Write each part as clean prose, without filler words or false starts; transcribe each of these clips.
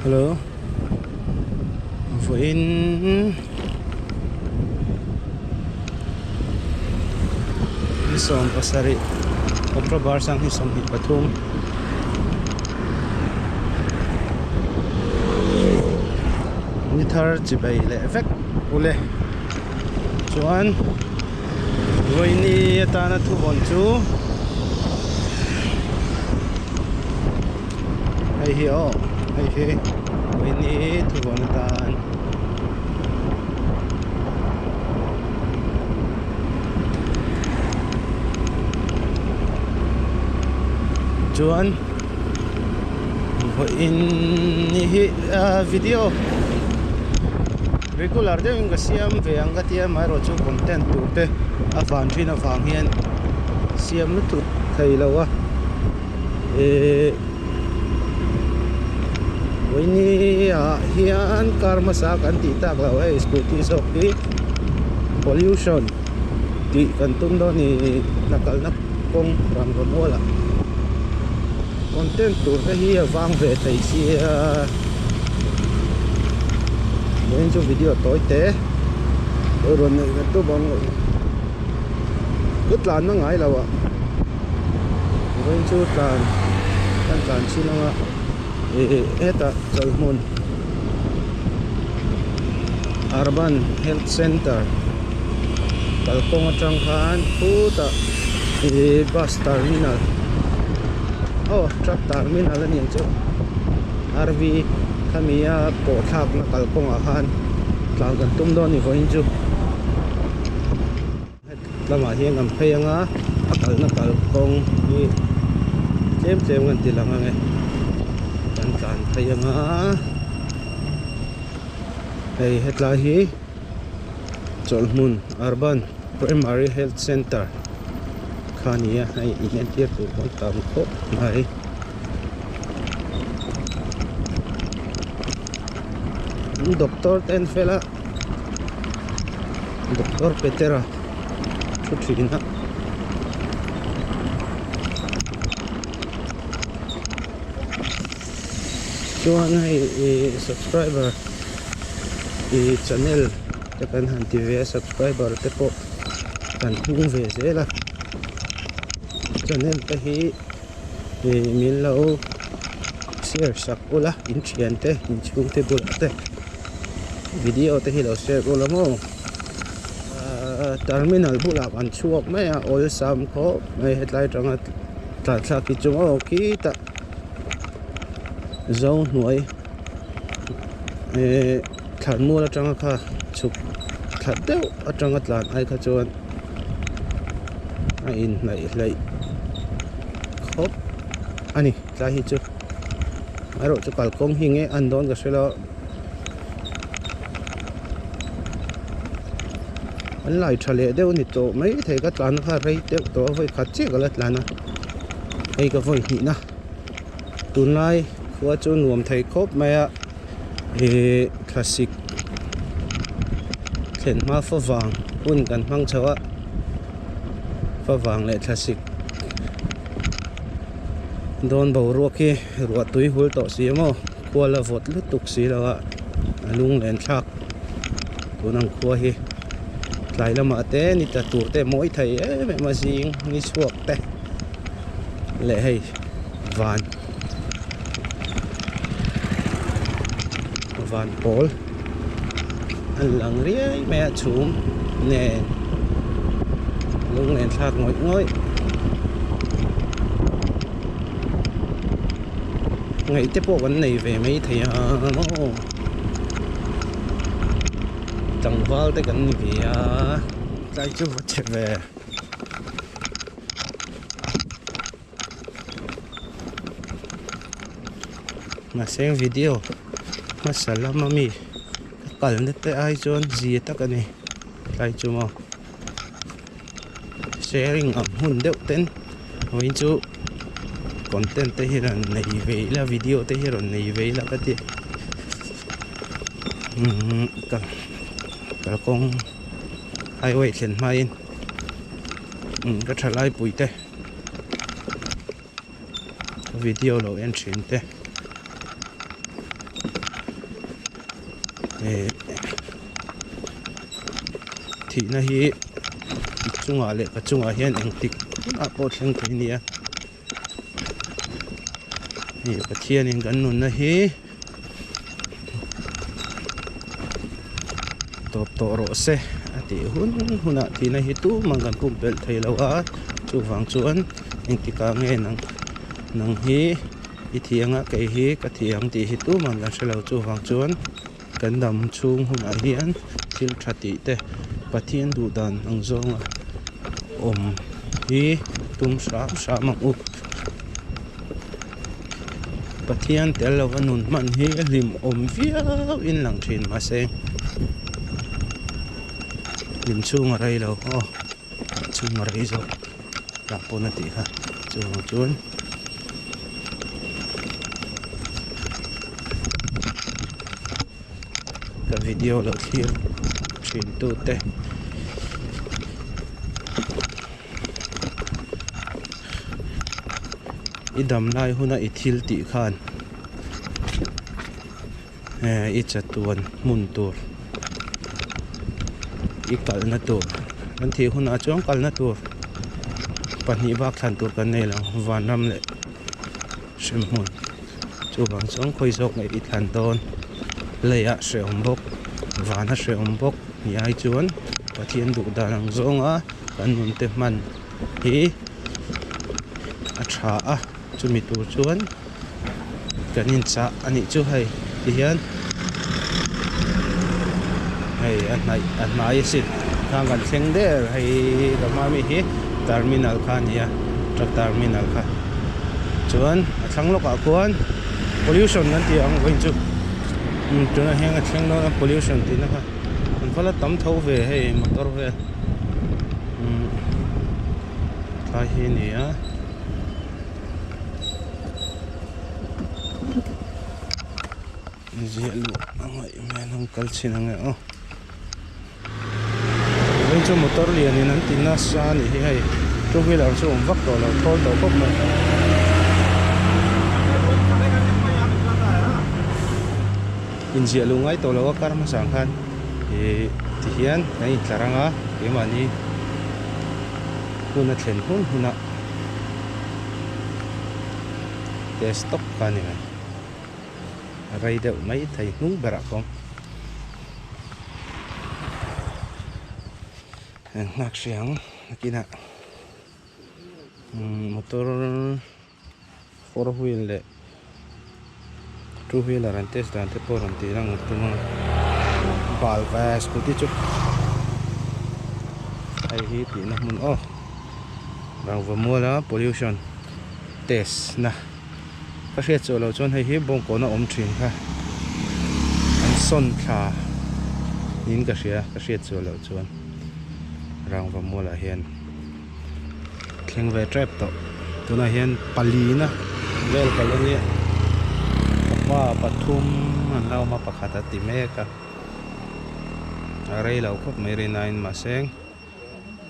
Hello vawiin ni 17 October 2023 ni thar chibai leh vek ule chuan vawiini atana thuvawn chu hei hi aw hei hi vawiini thuvawn atan chuan vawiini hi ah video regular deuhin ka siam ve ang ka tia amaherawhchu content tur te a van thin avang hian siam lutuk thei lo a. Ehh vawiini ah hian car hmasa kan tih tak loh hei scooty zawk hi pollution tih kan tum dawn a ni hna kalna kawng rangva mual ah content tur te hi a vang ve thei sia vawiin chu video tawi te rawn neih ve tum ang ka tlan na ngai lo ah. Vawiin chu tlan kan tlan chin anga ih hetah chawlhmun Urban Health Center kalkawng atang khan khutah ih bus terminal aw truck terminal a ni ang chu R_V khami a pawh thlakna kalkawngah khan tlan kan tum dawn a ni vawiin chu. Lamah hian kan phei anga a kalna kalkawng hi tlem tlem kan ti lang ange kan tlan phei anga hei hetlai hi chawlhmun urban primary health center kha a ni a hei inentir tur pawh an tam khawp mai. Doctor te an fel a. Doctor Petera thu thin a chuan hei ih subscriber ih channel te kan han ti ve a subscriber te pawh kan hung ve zel a channel te hi ih min lo share sak ula in thian te in chhungte bulah te. Video te hi lo share ula maw ahh terminal bulah kan chhuak mai a awlsam khawp mai hetlai atanga tlan thlak hi chu maw khitah zo hnuai ehh thlanmual atanga kha chhuk thla deuh atanga tlan ai kha chuan a inhnaih hleih khawp a ni tlai hi chu erawh chu kalkawng hi nge an dawn ka hre lo. An lai tha leh deuh a ni tawh mai thei ka tlan kha rei deuh tawh a vawi khat chiah ka la tlan a hei ka vawi hnih na tunlai khua chu nuam thei khawp mai a ihh thlasik thlen hma favang hun kan hmang chho a favang leh thlasik dawn boruak hi ruah tui hul tawh si a maw. Khua la vawt lutuk si lo a a lung len thlak tun ang khua hi tlai lamah te ni tla tur te mawi thei em em a zing ni chhuak te leh hei van van pawl a lang riai mai a chhum nen lung len thlak ngawih ngawih. Ngaih te pawh kan nei ve mai thei a maw tlangval te kan ni ve a tlai chu va che ve mahse video hmasa lama mi ka kalna te ai chuan zia tak a ni tlai chu maw sharing ang hun deuh ten vawiin chu content te hi rawn nei ve ila video te hi rawn nei ve ila ka ti umm ka kalkawng highway thlen hmain umm ka thalai pui te video lo en thin te. Thihna hi i chungah leh ka chungah hian engtik hunah pawh thleng thei a ni a. Hei Pathianin kan nunna hi tawp tawh rawh se a tih hun hunah thihna hi tumah kan pumpelh thei lo a, chuvang chuan engtikah nge nang nang hi i thih anga kei hi ka thih ang tih hi tumah kan hre lo chuvang chuan kan dam chhung hunah hian thil tha tih te Pathian duh dan ang zawnga awm hi tum hram hram ang u. Pathian tel lova nun hman hi a hlimawm viau in lang thin mahse hlim chhung a rei lo aw chhung a rei zawk tah pawn a tih kha chuvang chuan ka video lo thlir thin tute. I dam lai huna i thil tih khan eh i chatuan hmun tur i kalna tur kan thih hunah chuan kalna tur pahnih bak thlan tur kan nei lo vanram leh hremhmun chuvang chuan khawi zawk nge i thlan dawn leiah hrehawm bawk vana hrehawm bawk ni ai chuan Pathian duh dan ang zawnga kan nun te hman hi a tha a chumi tur chuan kan inchah a nih chu hei tihian hei a hnaih a hnai asin khang kan thleng der hei ka hma mi hi terminal kha a ni a truck terminal kha chuan a thlang lawkah khuan pollution kan tih ang vawiin chu tunah hian a thleng dawn a pollution tihna kha. An va la tam tho ve hei motor vel umm tlai hi a ni a ziah luh a ngaih hmel ang kal chhin ang e aw vawiin chu motor lian in an ti nasa a nih hi hei two wheeler chu awm vak tawh lo thawl tawh khawp mai. Inziah luh ngai tawh lo a kar hmasa ang khan ih ti hian kan intlar ang a keimahni hun a thlen hun hunah test tawp kha a ni mai a rei deuh mai thei hnung berah ka awm an nghak hre ang nakinah motor. Four wheel leh two wheeler an test dan te pawh rawn tih lang tum a bal ve scooty chu hei hi tihna hmun aw rangva muala pollution test na ka hriat chhuah loh chuan hei hi bawngkawn a awm thin kha an sawn thla niin ka hria ka hriat chhuah loh chuan rangva mualah hian. Thleng ve tep tawh tunah hian palina vel ka la nia ka hma pathum an la awm a pakhat a ti mek a a rei lo khawp mai rinain mahse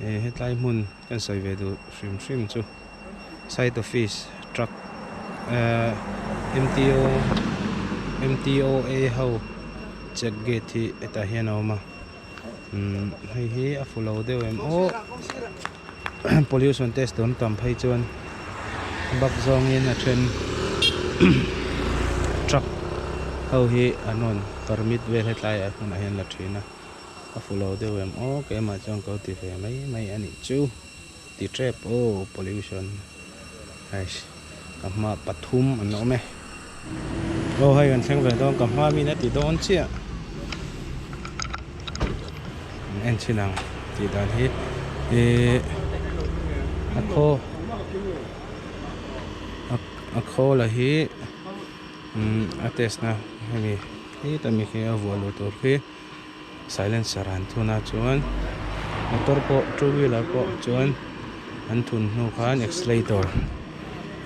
he hetlai hmun kan sawi ve duh hrim hrim chu site office truck ehh M_T_O M_T_O_A ho check gate hi hetah hian a awm a. Umm hei hi a fu lo deuh em aw pollution test tur an tam phei chuan bak zawngin a then truck ho hi an rawn permit vel hetlai ah hmunah hian la thin a a fu lo deuh em aw keimah chuan ka lo ti ve mai mai a nih chu ti tep aw pollution eish ka hma pathum an awm e aw hei kan thleng ve dawn ka hma min a ti dawn chiah an en chhin ang tih dan hi ihh a khaw a khawl a hi umm a test na hemi heta mi khi a vuah luh tur khi silencer an thun a chuan motor pawh two wheeler pawh chuan an thun hnu khan accelerator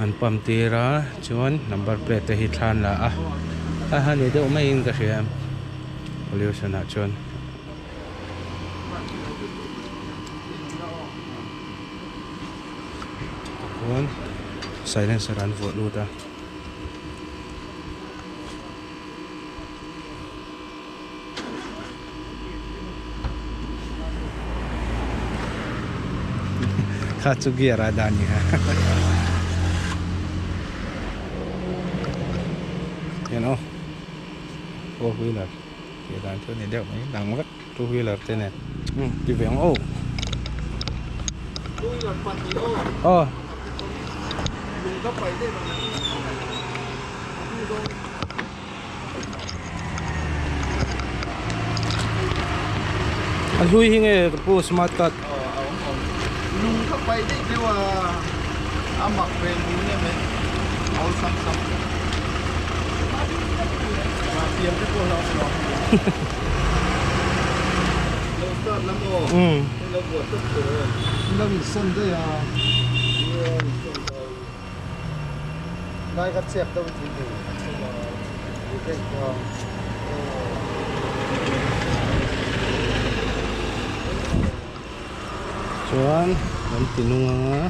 an pump tir a chuan number plate te hi thla an la a a ha ni deuh maiin ka hria pollution ah chuan. Chuan silencer an vuah lut a. Kha chu gear a dah nia. You know, four wheeler tih dan chu a ni deuh mai dang vek two wheeler te nen. Umm ti ve ang aw. Aw. A hlui hi nge ka pu smart card. Lung kha pai daih deuh a, a mak ve mun em e, awl sam sam. Pian te pawh hlauh lo. Lo start la maw? Lo buat tawp tur e. Lo insawn daih a. Lai kha chep deuh in thil ei a. Chuan kan ti nung ang a.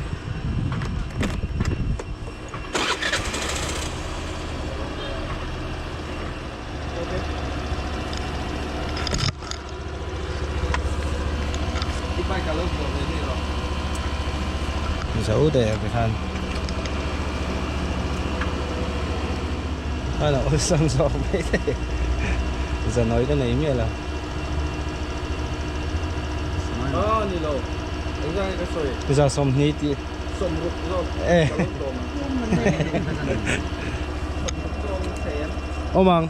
Zo der te khan khan a awlsam zawk mai thei zanawi ka nei miah lo. Za 20 tih awm ang.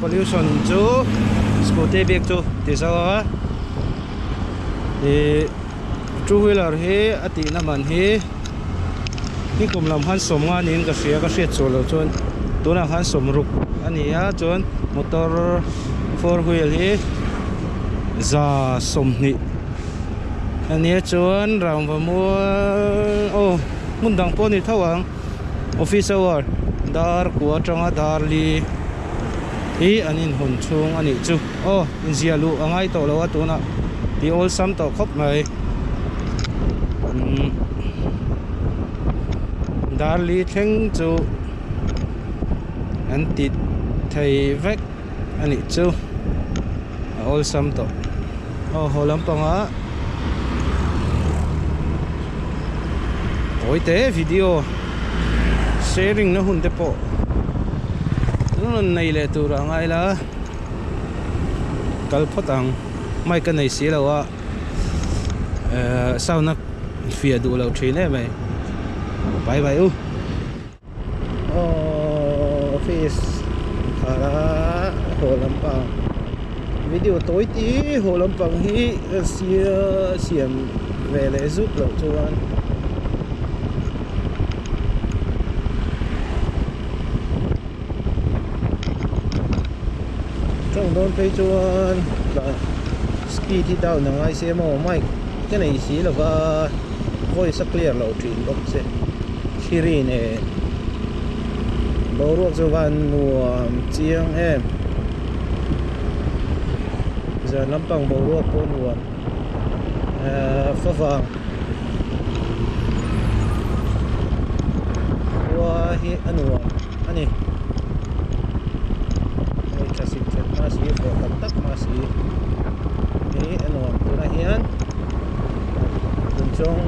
Pollution chu scooty bik chu ti zo a ih two wheeler hi a tihna man hi. Ni kum lam khan sawmnga niin ka hria ka hriat chhuah loh chuan tunah khan sawmruk a ni a chuan motor four wheel hi za 20 a nia chuan rangva mual aw hmun dang pawh a ni tho ang office hour dar kua atanga dar li hi an inhawn chhung a nih chu aw inziah luh a ngai tawh lo a tunah tih awlsam tawh khawp mai. Darli thleng chu an ti thei vek a nih chu a awlsam tawh aw haw lampangah tawi te video sharing na hun te pawh rawn nei leh tur a ngai la kal phawt ang mic a nei si lo a. Ehh sound a fiah duh loh thin em mai bye bye u aww office khar a haw lampang video tawi ti haw lampang hi sia siam ve leh zuk loh chuan. Tawng dawn phei chuan speed hi down a ngai se maw mic ka nei si lo va voice a clear loh thin bawk che thiri nen boruak chu van nuam chiang em zan lampang boruak pawh nuam ehh favang khua hi a nuam a ni hei tha sik that hma si vawh tak tak hma si hi a nuam tunah hian Tunchawng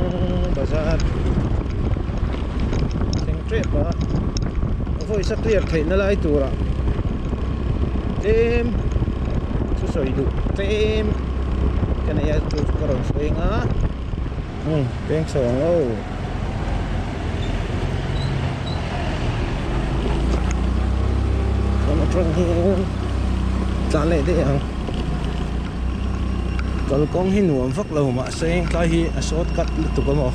bazar thleng tep a vawi sa clear theihna lai turah tlem chu sawi duh tlem ka nei a chu chu ka rawn sawi ang a umm peng chho ang aw. Kan atang hian tlan leh daih ang kalkawng hi nuam vak lo mahse tlai hi a short cut lutuk a maw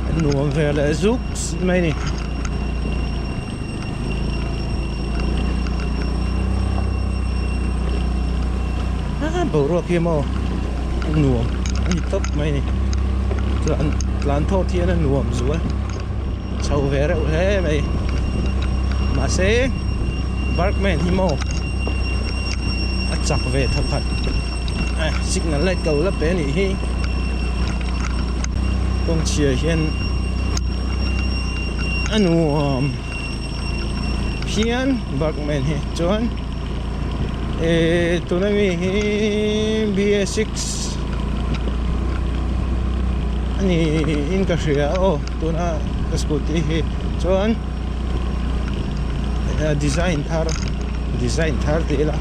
a nuam ve leh zuk mai a ni. Boruak hi maw a nuam a ni tawp mai a ni tlan tlan thawt hian a nuam zual chho ve reuh hle mai mahse Barkman hi maw. chak ve thawkhat signal light ko la pe anih hi kawng chhia hian a nuam phian Burgman hi chuan ehh tuna mi hi BA6 a niin ka hria aw tuna ka scooty hi chuan design thar design thar tih ila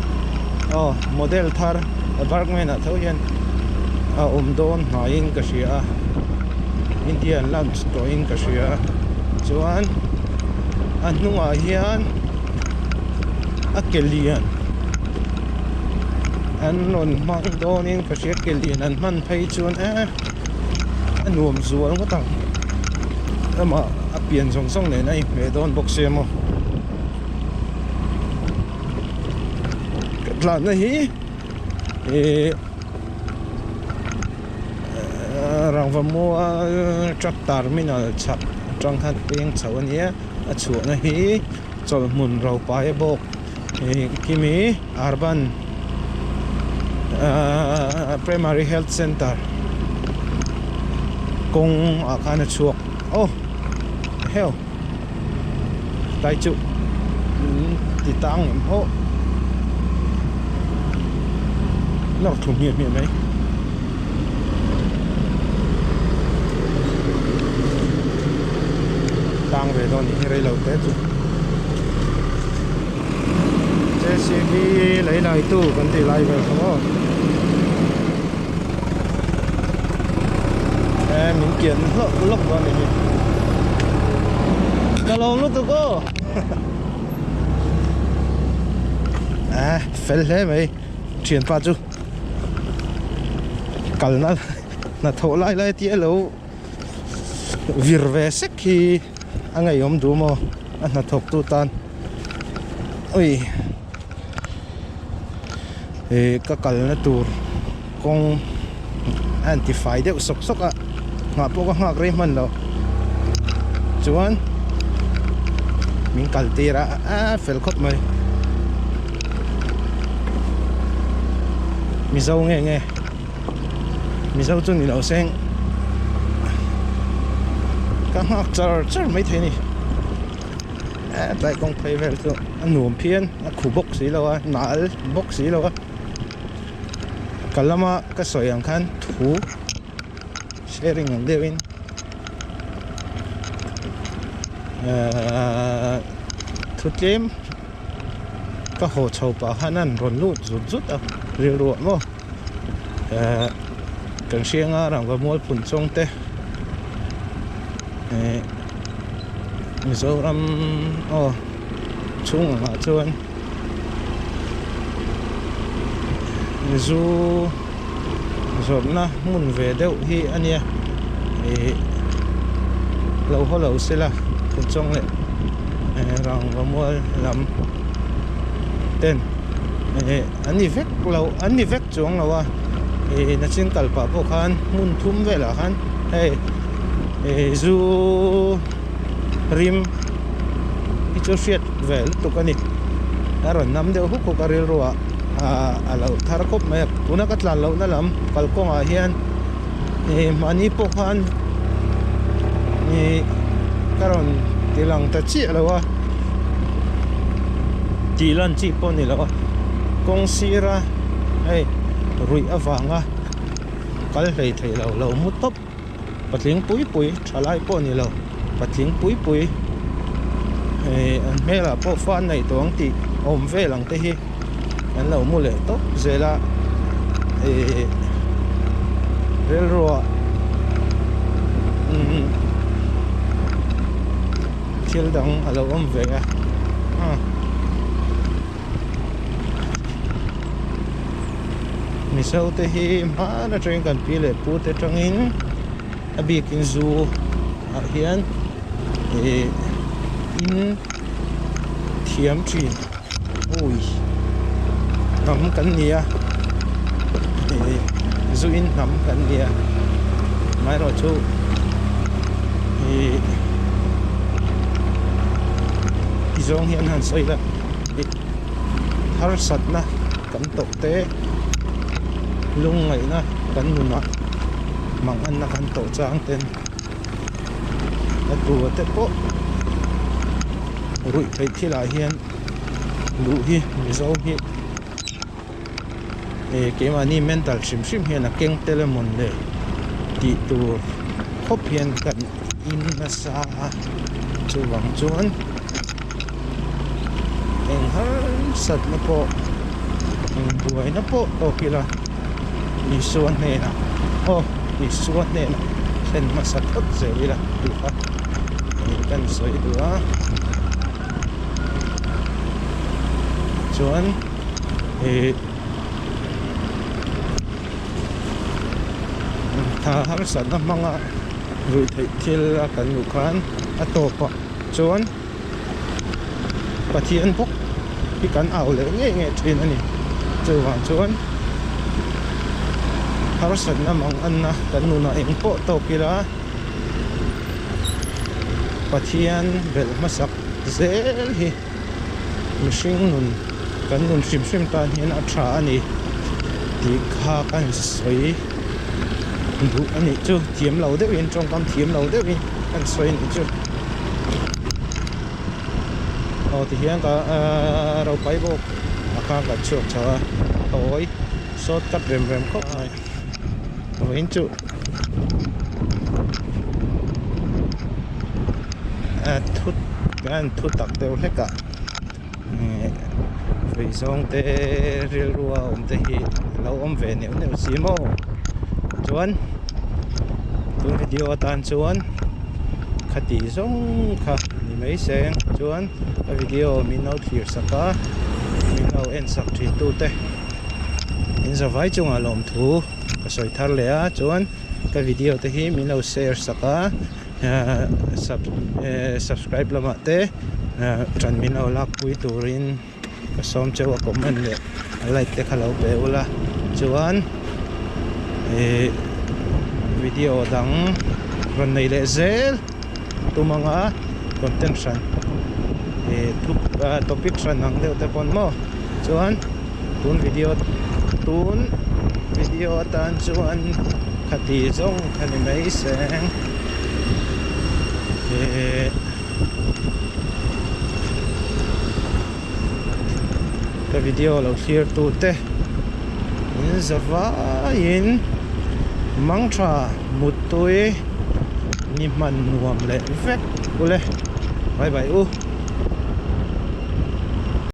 aw model thar Burgman ah tho hian a awm dawn hnaiin ka hria a India an launch tawhin ka hria a chuan a hnungah hian a ke lian an rawn hmang dawnin ka hria ke lian an hman phei chuan eh a nuam zual ngawt ang amah a pian zawng zawng nen a inhmeh dawn bawk sia maw ka tlanna hi ih rangva mual truck terminal chhak atang khan peng chho a nia a chhuahna hi chawlhhmun ropaia bawk ih khimi urban ahh primary health center kawng ah khan a chhuak aw heo tai chu ti tang em pawh lawr thu hmiah hmiah mai. Tang ve dawn nih hi rei lo te chu JCB lei lai tu kan tih lai vel kha maw e min kian hlawk hlawk dawn nih hi ka lawm lutuk aw a fel hle mai thianpa chu. Kalna hnathawh lai lai te alo vir ve sek hi a ngaihawm duh maw a hnathawk tu tan ui ih ka kalna tur kawng a han ti fai deuh sawk sawk a nghah pawh ka nghak rei hman lo chuan min kal tir a a fel khawp mai. Mizo nge nge Mizo chu ni lo seng ka nghak char char mai thei a ni eh tlai kawng phei vel chu a nuam phian a khu bawk si lo a nal bawk si lo a ka lama ka sawi ang khan thu sharing ang deuh in ehh thu tlem ka haw chho pah khan an rawn lut zut zut a rilru ah maw ehh kan hrianga rangva mual phun chawng te ehh Mizoram aw chhung ang ah chuan zu zawrhna hmun ve deuh hi a nia ih lo haw lo sela phun chawng leh rangva mual lam ten ih an ni vek lo an ni vek chuang lo a ih nachin kal pah pawh khan hmun thum velah khan hei ih zu rim hi chu hriat ve lutuk a ni a rawn nam deuh huk huk a rilru ah ah a lo thar khawp mai a tuna ka tlan lohna lam kalkawngah hian ih mahni pawh khan ih ka rawn ti lang ta chiah lo a tih lan chi pawh a ni lo a kawng sira hei ruih avanga kal hlei theih loh lo mu tawp. Patling pui pui tha lai pawh ni lo patling pui pui eh an hmelah pawh fa an neih tawh ang tih awm vel ang te hi an lo mu leh tawp zel a eh rilruah umm thil dang a lo awm ve a. Mizo te hi hman atangin kan pi leh pu te atangin a bikin zu ah hian ih in thiam thin ui hnam kan ni a ih zu in hnam kan ni a amaherawhchu ih ti zawng hian han sawi la. Harsatna. kan tawh te lungngaihna kan nunah manganna kan tawh chang ten a tua te pawh ruih theih thilah hian luh hi Mizo hi eh keimahni mental hrim hrim hian a keng tel emawn le tih tur khawp hian kan in nasa a chuvang chuan eng harsatna pawh eng buaina pawh tawk ila Isua hnenah aw Isua hnenah thlen hmasa phawt zel ila tih kha kan sawi duh a. Chuan ih hna harsatna hmanga ruih theih thil a kan luh khan a tawpah chuan Pathian bawk hi kan au leh ngei ngei thin a ni. Chuvang chuan harsatna manganna kan nunah engpawh tawk ila Pathian belh hmasak zel hi mihring nun kan nun hrim hrim tan hian a tha a ni tih kha ka sawi duh a nih chu thiam lo deuhin tawngkam thiam lo deuhin ka sawi a nih chu aw tihian ka ahh ropui bawk a kha kan chhuak chho a tawi shortcut rem rem khawp mai vawiin chu. Thu an thu tak deuh hlek a vui zawng te rilru a awm te hi a lo awm ve neuh neuh si maw chuan tun video atan chuan khati zawng kha ni mai seng chuan a video min lo thlir sak a min lo en sak thin tu te in zavai chungah lawmthu. Ka sawi thar leh a chuan ka video te hi min lo share sak a subscribe lamah te tan min lo lak pui turin ka sawm cheu a comment leh a like te kha lo pe ula chuan ih video dang rawn nei leh zel tum anga content hran ih topic hran ang deuh te pawn maw chuan. Tun video tun video atan chuan khati zawng kha ni mai seng eh ka video lo thlir tu te in za vaiin mangtha muttui ni hman nuam leh vek ule bye bye u.